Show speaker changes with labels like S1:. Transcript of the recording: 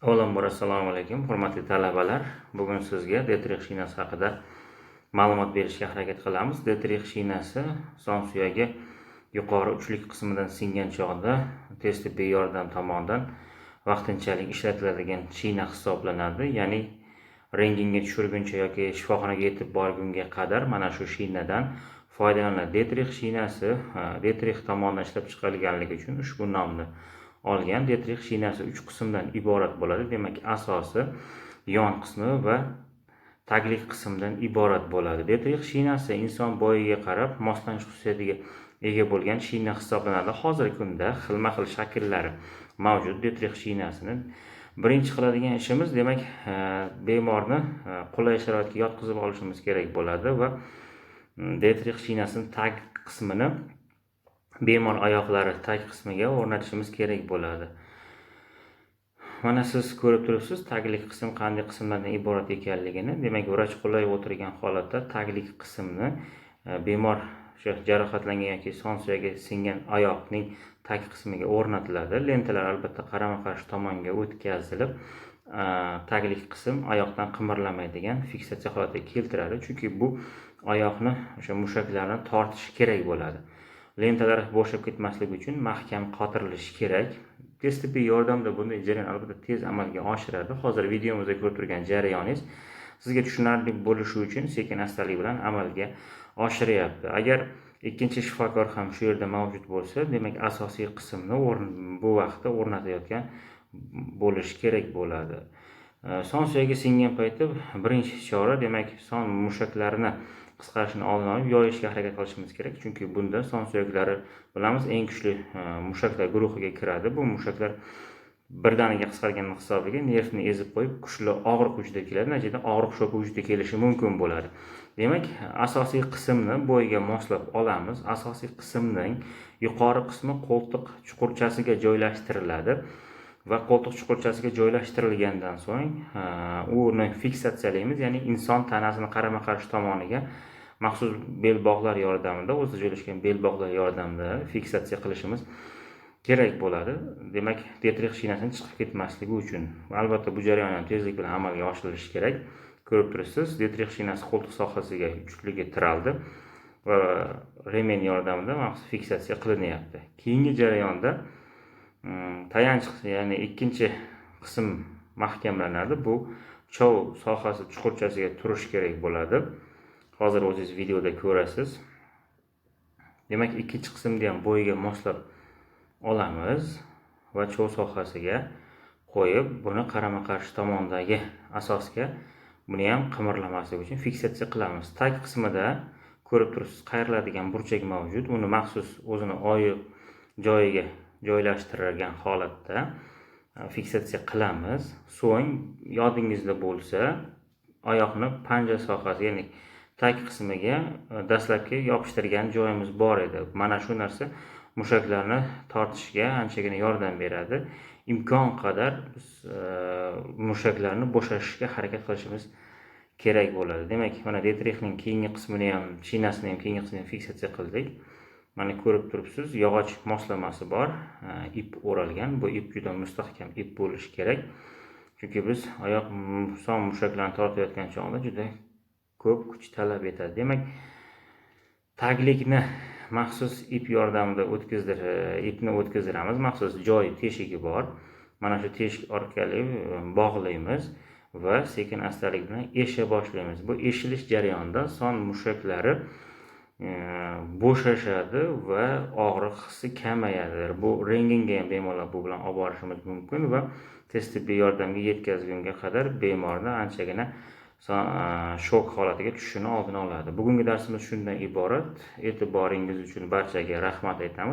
S1: Avvalambor, assalomu alaykum, hurmatli talabalar. Bugun sizga Detrix shinasi haqida ma'lumot berishga harakat qilamiz. Detrix shinasi son suyagi yuqori uchlik qismidan singan chog'da tez tibbiy yordam tomonidan vaqtinchalik ishlatiladigan shina hisoblanadi. Ya'ni rentgenga tushirguncha yoki shifoxonaga yetib borgunga qadar mana shu shinadan foydalaniladi. Detrix shinasi Detrix tomonidan ishlab chiqarilganligi uchun ushbu nomni olgan. Detrix shinasi uch qismdan iborat bo'ladi. Demak, asosi, yon qismi va taglik qismdan iborat bo'ladi. Detrix shinasi inson bo'yiga qarab moslanish xususiyatiga ega bo'lgan shina hisoblanadi. Hozirgi kunda xilma-xil shakllari mavjud Detrix shinasini. Birinchi qiladigan ishimiz, demak, bemorni qulay sharoitga yotqizib olishimiz kerak bo'ladi va Detrix shinasini tag qismini bemor oyoqlari tag qismiga o'rnatishimiz kerak bo'ladi. Mana siz ko'rib turibsiz taglik qism qanday qismlardan iborat ekanligini. Demak, vrach qulay o'tirgan holatda taglik qismni bemor o'sha jarohatlangan yoki son suyagi singan oyoqning tag qismiga o'rnatiladi. Lentalar albatta qarama-qarshi tomonga o'tkazilib, taglik qism oyoqdan qimirlamaydigan fiksatsiya holatiga keltiradi. Chunki bu oyoqni o'sha mushaklarni tortishi kerak bo'ladi. Lentalar bo'shab ketmasligi uchun mahkam qotirilishi kerak. Tez tibbiy yordamda bunday jarayon albatta tez amalga oshiradi. Hozir videomizda ko'rib turgan jarayoningiz sizga tushunarli bo'lishi uchun sekin astalik bilan amalga oshiryapti. Agar ikkinchi shifokor ham shu yerda mavjud bo'lsa, demak, asosiy qismni bu vaqtda o'rnatayotgan bo'lishi kerak bo'ladi. Son suyagi singan payti birinchi chora, demak, son mushaklarini qisqarishini oldini olib, yoyishga harakat qilishimiz kerak. Chunki bunda son suyaklari, bilamiz, eng kuchli mushaklar guruhiga kiradi. Bu mushaklar birdaniga qisqargani hisobiga nervni ezib qo'yib, kuchli og'riq vujudga keladi. Natijada og'riq shoki vujudga kelishi mumkin bo'ladi. Demak, asosiy qismni bo'yiga moslab olamiz. Asosiy qismning yuqori qismi qo'ltiq chuqurchasiga joylashtiriladi va qo'ltiq chuqurchasiga joylashtirilgandan so'ng uni fiksatsiyalaymiz, ya'ni inson tanasini qarama qarshi tomoniga maxsus belbog'lar yordamida, o'zida joylashgan belbog'lar yordamida fiksatsiya qilishimiz kerak bo'ladi. Demak, Detrix shinasini chiqib ketmasligi uchun albatta bu jarayon ham tezlik bilan amalga oshirilishi kerak. Ko'rib turibsiz, Detrix shinasi qo'ltiq sohasiga uchligi tiraldi va remen yordamida maxsus fiksatsiya qilinyapti. Keyingi jarayonda tayanch, ya'ni ikkinchi qism mahkamlanadi. Bu chov sohasi chuqurchasiga turishi kerak bo'ladi. Hozir o'zingiz videoda ko'rasiz. Demak, ikkinchi qismni ham bo'yiga moslab olamiz va chov sohasiga qo'yib, buni qarama qarshi tomondagi asosga, buni ham qimirlamasligi uchun fiksatsiya qilamiz. Tag qismida ko'rib turibsiz, qayriladigan burchak mavjud. Uni maxsus o'zini oyi joyiga joylashtirilgan holatda fiksatsiya qilamiz. So'ng, yodingizda bo'lsa, oyoqni panja sohasi, ya'ni tag qismiga dastlabki yopishtirgan joyimiz bor edi. Mana shu narsa mushaklarni tortishga anchagina yordam beradi. Imkon qadar biz mushaklarni bo'shashishga harakat qilishimiz kerak bo'ladi. Demak, mana Detrixning keyingi qismini ham, shinasini ham keyingi qismini ham fiksatsiya qildik. Mana ko'rib turibsiz, yog'och moslamasi bor, ip o'ralgan. Bu ip juda mustahkam ip bo'lishi kerak. Chunki biz oyoq son mushaklarini tortayotgan chog'da juda ko'p kuch talab etadi. Demak, taglikni maxsus ip yordamida ipni o'tkazdiramiz. Maxsus joy teshigi bor. Mana shu teshik orqali bog'laymiz va sekin astalik bilan esha boshlaymiz. Bu eshilish jarayonida son mushaklari bo'shashadi va og'riq hissi kamayadi. Bu rentgenga ham bemalol bu bilan olib borishimiz mumkin va tez tibbiy yordamga yetkazgunga qadar bemorni anchagina shok holatiga tushishini oldini oladi. Bugungi darsimiz shundan iborat. E'tiboringiz uchun barchaga rahmat aytamiz.